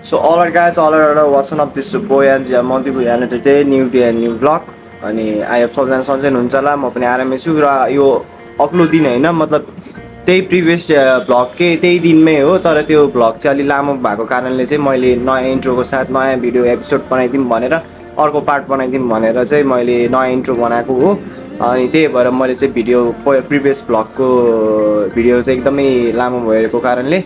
So alright guys, alright, what's up? This is boy and multiple and today new day and new vlog. अनि I hope सबजना सन्चै हुनुहुन्छ होला म पनि आरामै छु र यो अग्लो दिन होइन मतलब त्यही प्रिभियस भ्लगकै त्यही दिनमै हो तर त्यो भ्लग चाहिँ अलि लामो भएको कारणले चाहिँ मैले नयाँ इन्ट्रोको साथ नयाँ भिडियो एपिसोड बनाइदिउँ भनेर अर्को पार्ट बनाइदिउँ भनेर चाहिँ मैले नयाँ इन्ट्रो बनाएको हो अनि त्यही भएर मैले चाहिँ भिडियो प्रिभियस भ्लगको भिडियो चाहिँ एकदमै लामो भएको कारणले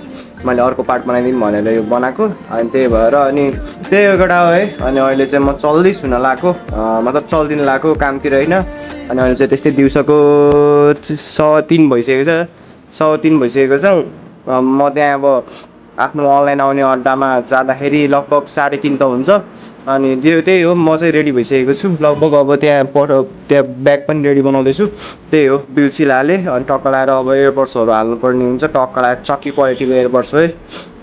मैले अर्को पार्ट बनाइदिउँ भनेर यो बनाएको अनि त्यही भएर अनि त्यही एउटा हो है अनि अहिले चाहिँ म चल्दैछु न लाएको मतलब चल्दिन लाएको कामतिर होइन अनि अहिले चाहिँ त्यस्तै दिउँसोको 3:15 भइसकेको छ 3:15 भइसकेको छ म त्यहाँ अब आफ्नो अनलाइन आउने अड्डामा जाँदाखेरि लगभग 3:30 त हुन्छ अनि त्यो त्यही हो म चाहिँ रेडी भइसकेको छु लगभग अब त्यहाँ ब्याग पनि रेडी बनाउँदैछु त्यही हो बिल सिल हालेँ अनि टक्क लाएर अब एयरबड्सहरू हाल्नुपर्ने हुन्छ टक्क लाएर चक्की क्वालिटीको एयरबड्स है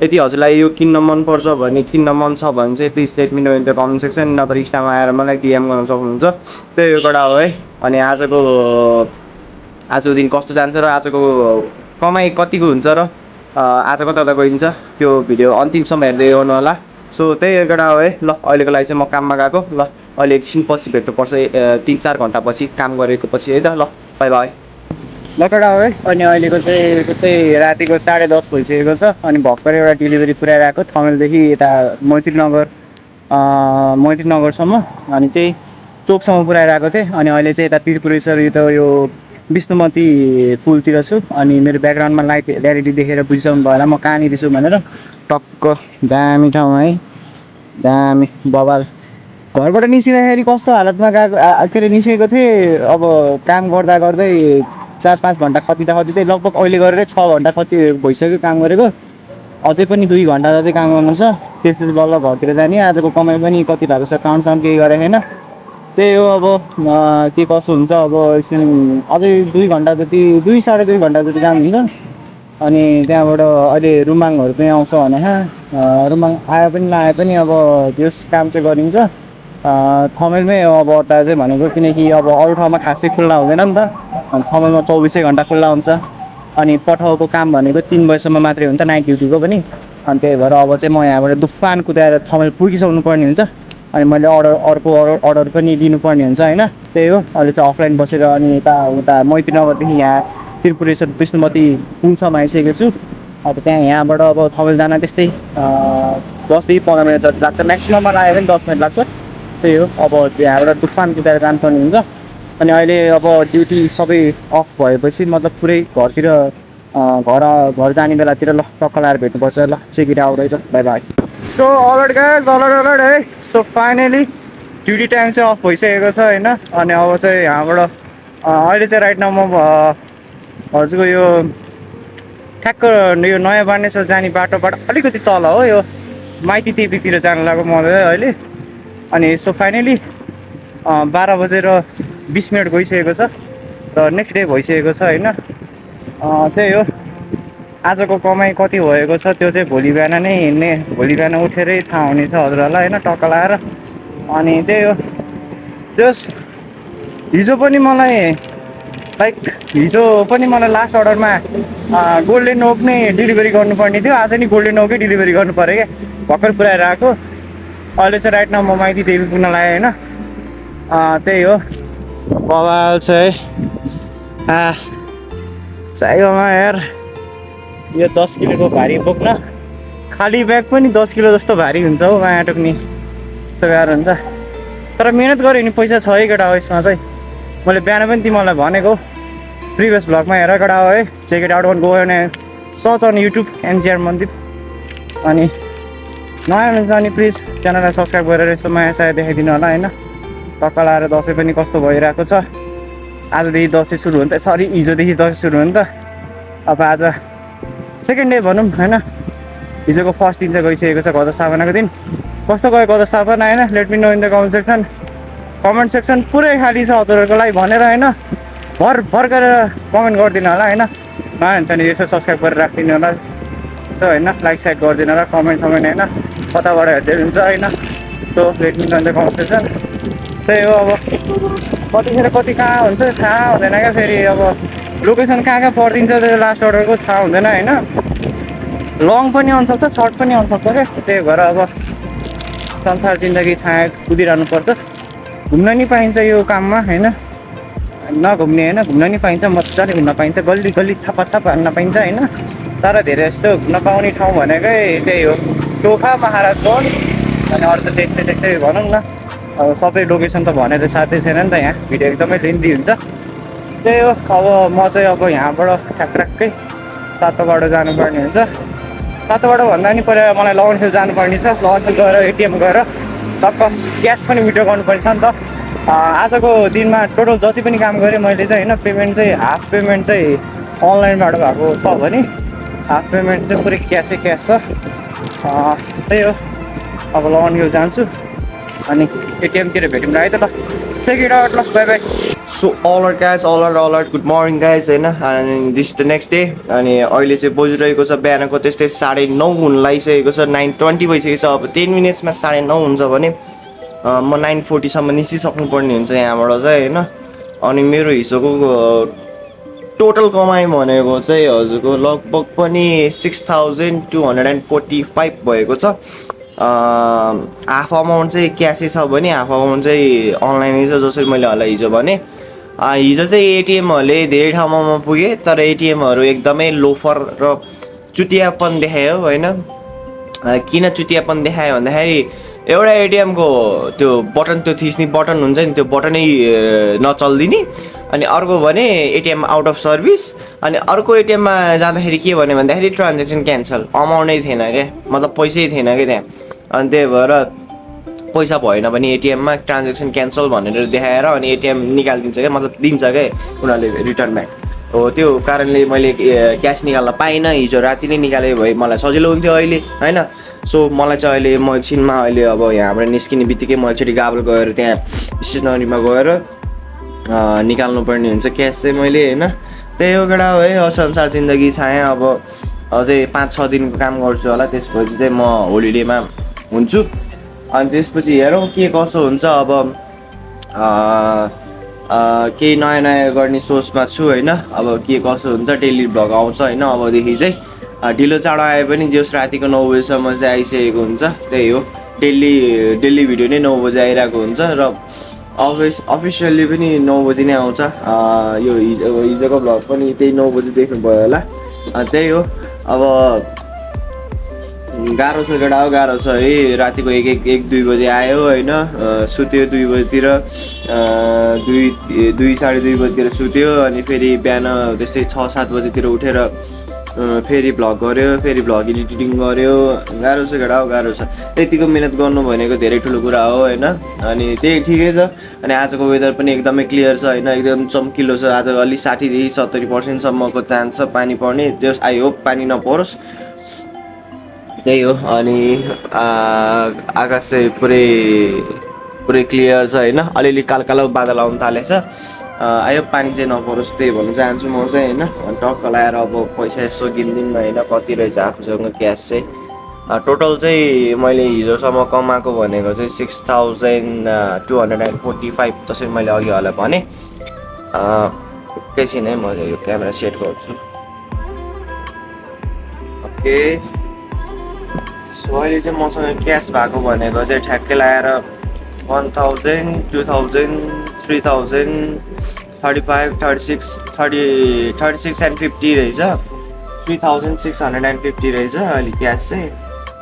यदि हजुरलाई यो किन्न मनपर्छ भने किन्न मन छ भने चाहिँ please let me know in the comment section नत्र इन्स्टामा आएर मलाई डिएम गर्न सक्नुहुन्छ त्यही एउटा हो है अनि आजको दिन कस्तो जान्छ र आजको कमाइ कतिको हुन्छ र आज कता कता गइन्छ त्यो भिडियो अन्तिमसम्म हेर्दै गर्नु होला सो त्यही एउटा हो है ल अहिलेको लागि चाहिँ म काममा गएको ल अहिले एकछिन पछि भेट्नुपर्छ 3-4 घन्टा पछि काम गरेको पछि है त ल बाई बाई ल टाढा हो है अनि अहिलेको चाहिँ त्यस्तै रातिको 10:30 भइसकेको छ अनि भर्खर एउटा डेलिभरी पुऱ्याइरहेको थमेलदेखि यता मैत्रीनगरसम्म अनि त्यही चोकसम्म पुऱ्याइरहेको थिएँ अनि अहिले चाहिँ यता त्रिपुरेश्वर यो विष्णुमती पुलतिर छु अनि मेरो ब्याकग्राउन्डमा लाइट एलइडी देखेर बुझिसक्नु भयो होला म कहाँनिर छु भनेर टक्क दामी ठाउँ है दामी बबाल घरबाट निस्किँदाखेरि कस्तो हालतमा गएको के अरे निस्केको थिएँ अब काम गर्दा गर्दै 4-5 घन्टा खटिँदै लगभग अहिले गरेर 6 घन्टा कति भइसक्यो काम गरेको अझै पनि 2 घन्टा चाहिँ काम गर्नु छ त्यसपछि बल्ल घरतिर जाने आजको कमाइ पनि कति भएको छ काउन्ट केही गरेको छैन त्यही हो अब के कसो हुन्छ अब एकछिन अझै 2 घन्टा जति 2-2.5 घन्टा जति काम हुन्छ अनि त्यहाँबाट अहिले रुमाङहरू पनि आउँछ भने रुमाङ आए पनि अब त्यस काम चाहिँ गरिन्छ थमेलमै अब अड्डा चाहिँ भनेको किनकि अब अरू ठाउँमा खासै खुल्ला हुँदैन नि त अनि थमेलमा 24 घन्टा खुल्ला हुन्छ अनि पठाउको काम भनेको 3 बजीसम्म मात्रै हुन्छ नाइट ड्युटीको पनि अनि त्यही भएर अब चाहिँ म यहाँबाट दुफान कुदाएर थमेल पुगिसक्नु पर्ने हुन्छ अनि मैले अर्को अर्डर पनि दिनुपर्ने हुन्छ होइन त्यही हो अहिले चाहिँ अफलाइन बसेर अनि उता मैत्रीनगरदेखि यहाँ त्रिपुरेश्वर विष्णुमती पुलसम्म आइसकेको छु अब यहाँबाट अब थमेल जान त्यस्तै 10-15 मिनट जति लाग्छ म्याक्सिमममा लाग्यो भने 10 मिनट लाग्छ त्यही हो अब यहाँबाट तुफान कुदाएर जानुपर्ने हुन्छ अनि अहिले अब ड्युटी सबै अफ भएपछि मतलब पुरै घरतिर घर जाने बेलातिर ल टक्क लाएर भेट्नुपर्छ ल चेक इट आउट है त by by so alert guys alert है सो फाइनली ड्युटी टाइम चाहिँ अफ भइसकेको छ होइन अनि अब चाहिँ यहाँबाट अहिले चाहिँ राइट नाउ म हजुरको यो ठ्याक्क यो नयाँ बानेश्वर जाने बाटोबाट अलिकति तल हो यो माइती देवीतिर जानु लाग्यो म अहिले अनि सो फाइनली 12:20 गइसकेको छ र नेक्स्ट डे भइसकेको छ होइन त्यही हो आजको कमाइ कति भएको छ त्यो चाहिँ भोलि बिहान उठेरै थाहा हुनेछ हजुरहरूलाई होइन टक्क लाएर अनि त्यही हो जस्ट हिजो पनि मलाई लास्ट अर्डरमा गोल्डन ओक नै डेलिभरी गर्नुपर्ने थियो आज नि गोल्डन ओकै डेलिभरी गर्नु पऱ्यो क्या भर्खर पुऱ्याएर आएको अहिले चाहिँ राइट नाउ म माइती देवी पुग्न लाग्यो होइन त्यही हो बवाल छ है चाहियोमा यार यो 10 किलोको भारी बोक्न खाली ब्याग पनि 10 किलो जस्तो भारी हुन्छ हौ माया टोक्ने यस्तो गाह्रो हुन्छ तर मिहिनेत गऱ्यो नि पैसा छ है केटा हो यसमा चाहिँ मैले बिहान पनि तिमीलाई भनेको प्रिभियस भ्लगमा हेर केटा हो है चेक इट आउट गयो भने सर्च अन युट्युब एमजिआर मन्दिर अनि नयाँ हुनुहुन्छ अनि प्लिज च्यानललाई सब्सक्राइब गरेर यसो माया साया देखाइदिनु होला होइन टक्क लाएर दसैँ पनि कस्तो भइरहेको छ आजदेखि दसैँ सुरु हुन्छ सरी हिजोदेखि दसैँ सुरु हो नि त अब आज सेकेन्ड डे भनौँ होइन हिजोको फर्स्ट दिन चाहिँ गइसकेको छ गजर स्थापनाको दिन कस्तो गयो गजर स्थापना होइन let me know in the comment section पुरै खाली छ हजुरहरूको लागि भनेर होइन भर गरेर कमेन्ट गरिदिनु होला होइन नयाँ हुन्छ नि यसो सब्सक्राइब गरेर राखिदिनु होला यसो होइन लाइक साइक गरिदिनु होला कमेन्ट होइन कताबाट हेर्दै हुन्छ होइन so let me know in the comment section त्यही हो अब कतिखेर कति कहाँ हुन्छ थाहा हुँदैन क्या फेरि अब लोकेसन कहाँ परिदिन्छ त्यो लास्ट अर्डरको थाहा हुँदैन होइन लङ पनि आउनु सक्छ सर्ट पनि आउनु सक्छ क्या त्यही भएर अब संसार जिन्दगी छाया कुदिरहनु पर्छ घुम्न नि पाइन्छ यो काममा होइन नघुम्ने होइन घुम्न नि पाइन्छ मजाले घुम्न पाइन्छ गल्ली गल्ली छापा हान्न पाइन्छ होइन तर धेरै जस्तो घुम्न पाउने ठाउँ भनेकै त्यही हो टोखा महाराजगञ्ज अनि अरू त त्यस्तै भनौँ न अब सबै लोकेसन त भनेर साथै छैन नि त यहाँ भिडियो एकदमै लेन्दी हुन्छ त्यही हो अब म चाहिँ अब यहाँबाट ठ्याक्कै सातोबाटो जानुपर्ने हुन्छ सातोबाटो भन्दा नि पहिला मलाई लगनखेल जानुपर्ने छ लगनखेल गएर एटिएम गएर टक्क क्यास पनि विड्र गर्नुपर्ने छ नि त आजको दिनमा टोटल जति पनि काम गरेँ मैले चाहिँ होइन पेमेन्ट चाहिँ हाफ पेमेन्ट चाहिँ अनलाइनबाट भएको छ भने हाफ पेमेन्ट चाहिँ पुरै क्यासै क्यास छ त्यही हो अब लगनखेल जान्छु अनि एटिएमतिर भेटौँ है त ल सेकेन्ड आउट ल by by so alert guys alert good morning guys होइन अनि दिस द नेक्स्ट डे अनि अहिले चाहिँ बजिरहेको छ बिहानको त्यस्तै 9:30 हुन लागिसकेको छ 9:20 भइसकेको छ अब 10 मिनट्समा 9:30 हुन्छ भने म 9:40 निस्किसक्नुपर्ने हुन्छ यहाँबाट चाहिँ होइन अनि मेरो हिजोको टोटल कमाइ भनेको चाहिँ हजुरको लगभग पनि 6,245 भएको छ हाफ अमाउन्ट चाहिँ क्यासै छ भने हाफ अमाउन्ट चाहिँ अनलाइनै छ जसरी मैले होला हिजो भने हिजो चाहिँ एटिएमहरूले धेरै ठाउँमा म पुगेँ तर एटिएमहरू एकदमै लोफर र चुतियापन देखायो होइन किन चुतियापन देखायो भन्दाखेरि एउटा एटिएमको त्यो बटन त्यो थिच्ने बटन हुन्छ नि त्यो बटनै नचल्दिने अनि अर्को भने एटिएम आउट अफ सर्भिस अनि अर्को एटिएममा जाँदाखेरि के भन्यो भन्दाखेरि ट्रान्जेक्सन क्यान्सल अमाउन्टै थिएन क्या मतलब पैसै थिएन क्या त्यहाँ अनि त्यही भएर पैसा भएन भने एटिएममा ट्रान्जेक्सन क्यान्सल भनेर देखाएर अनि एटिएम निकालिदिन्छ क्या मतलब दिन्छ क्या उनीहरूले रिटर्न ब्याक हो त्यो कारणले मैले क्यास निकाल्न पाइनँ हिजो राति नै निकाले भए मलाई सजिलो हुन्थ्यो अहिले होइन सो मलाई चाहिँ अहिले म एकछिनमा अहिले अब यहाँबाट निस्किने बित्तिकै म एकचोटि गाबल गएर त्यहाँ स्टेसनरीमा गएर निकाल्नु पर्ने हुन्छ क्यास चाहिँ मैले होइन त्यही हो केटा हो है संसार जिन्दगी छाएँ अब अझै 5-6 दिनको काम गर्छु होला त्यसपछि चाहिँ म होलिडेमा हुन्छु अनि त्यसपछि हेरौँ के कसो हुन्छ अब केही नयाँ गर्ने सोचमा छु होइन अब के कसो हुन्छ डेली भ्लग आउँछ होइन अबदेखि चाहिँ ढिलो चाँडो आए पनि जस रातिको 9 बजीसम्म चाहिँ आइसकेको हुन्छ त्यही हो डेली भिडियो नै 9 बजी आइरहेको हुन्छ र अफिसियल्ली पनि 9 बजी नै आउँछ यो हिजोको भ्लग पनि त्यही 9 बजी देख्नुभयो होला त्यही हो अब गाह्रो छ केटा हो गाह्रो छ है रातिको 1-2 बजी आयो होइन सुत्यो 2 बजीतिर 2-2:30 बजीतिर सुत्यो अनि फेरि बिहान त्यस्तै 6-7 बजीतिर उठेर फेरि भ्लग गऱ्यो फेरि भ्लग एडिटिङ गऱ्यो गाह्रो छ केटा हो गाह्रो छ त्यतिको मिहिनेत गर्नु भनेको धेरै ठुलो कुरा हो होइन अनि त्यही ठिकै छ अनि आजको वेदर पनि एकदमै क्लियर छ होइन एकदम चम्किलो छ आज अलि 60-70% सम्मको चान्स छ पानी पर्ने जस आई होप पानी नपरोस् त्यही हो अनि आकाश चाहिँ पुरै क्लियर छ होइन अलिअलि कालो बादल आउनु थालेको छ आयो पानी चाहिँ नपरोस् त्यही भन्न चाहन्छु म चाहिँ होइन टक्क लाएर अब पैसा यसो गिन्दिनँ होइन कति रहेछ आफूसँग क्यास चाहिँ टोटल चाहिँ मैले हिजोसम्म कमाएको भनेको चाहिँ 6,245 जसरी मैले अघि होला भने एकैछिन है म यो क्यामेरा सेट गर्छु ओके सो अहिले चाहिँ मसँग क्यास भएको भनेको चाहिँ ठ्याक्कै लाएर 1,000, 2,000, 3,000, 35, 36, 36 and 50 रहेछ 3,650 रहेछ अहिले क्यास चाहिँ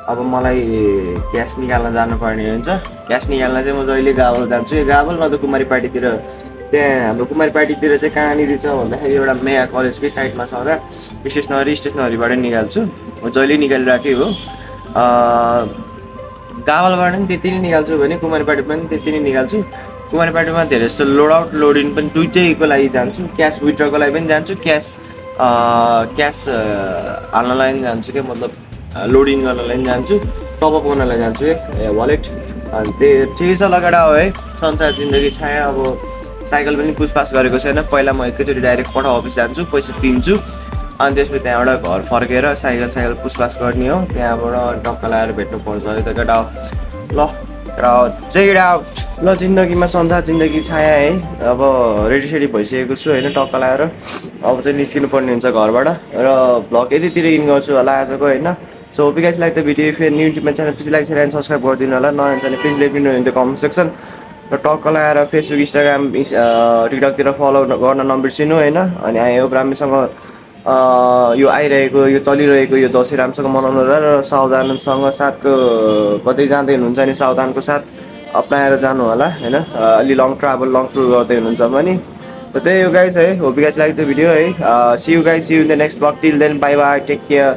अब मलाई क्यास निकाल्न जानुपर्ने हुन्छ क्यास निकाल्न चाहिँ म जहिले गावल जान्छु यो गावल न त कुमारीपाटीतिर त्यहाँ हाम्रो कुमारीपाटीतिर चाहिँ कहाँनिर छ भन्दाखेरि एउटा मेया कलेजकै साइडमा छ र स्टेसनरीबाट निकाल्छु म जहिले निकालिराखेँ हो गावलबाट पनि त्यति नै निकाल्छु भने कुमारीपाटीमा पनि त्यति नै निकाल्छु कुमारीपाटीमा धेरै जस्तो लोड आउट लोड इन पनि दुइटैको लागि जान्छु क्यास विथड्रको लागि पनि जान्छु क्यास हाल्नलाई पनि जान्छु क्या मतलब लोड इन गर्नलाई पनि जान्छु टपअप गर्नलाई जान्छु क्या वालेट अनि त्यही ठिकै छ लगेडा हो है संसार जिन्दगी छाया अब साइकल पनि पुछपाछ गरेको छैन पहिला म एकैचोटि डाइरेक्ट पठाउ अफिस जान्छु पैसा दिन्छु अनि त्यसपछि त्यहाँबाट घर फर्केर साइकल पुछपाछ गर्ने हो त्यहाँबाट टक्क लगाएर भेट्नु पर्छ है त केटा हो ल केटा हो चेक इट आउट ल जिन्दगीमा संसार जिन्दगी छाया है। अब रेडी भइसकेको छु होइन, टक्क लगाएर अब चाहिँ निस्किनु पर्ने हुन्छ घरबाट र भ्लग यतितिर इन गर्छु होला आजको होइन। So hope you guys like the video. फेरि न्यू युट्युबमा channel please like share and subscribe गरिदिनु होला। नयाँ भने please let me know in the comment section. र टक्क लगाएर फेसबुक इन्स्टाग्राम टिकटकतिर फलो गर्न नबिर्सिनु होइन। अनि आई होप राम्रोसँग यो आइरहेको यो चलिरहेको यो दसैँ राम्रोसँग मनाउनु होला र सावधानसँग साथको कतै जाँदै हुनुहुन्छ भने सावधानको साथ अप्नाएर जानु होला होइन। अलि लङ ट्राभल लङ टुर गर्दै हुनुहुन्छ भने र त्यही हो गाइस है। Hope you guys like the video है। See you guys, see you in the next vlog. Till then bye bye, take care.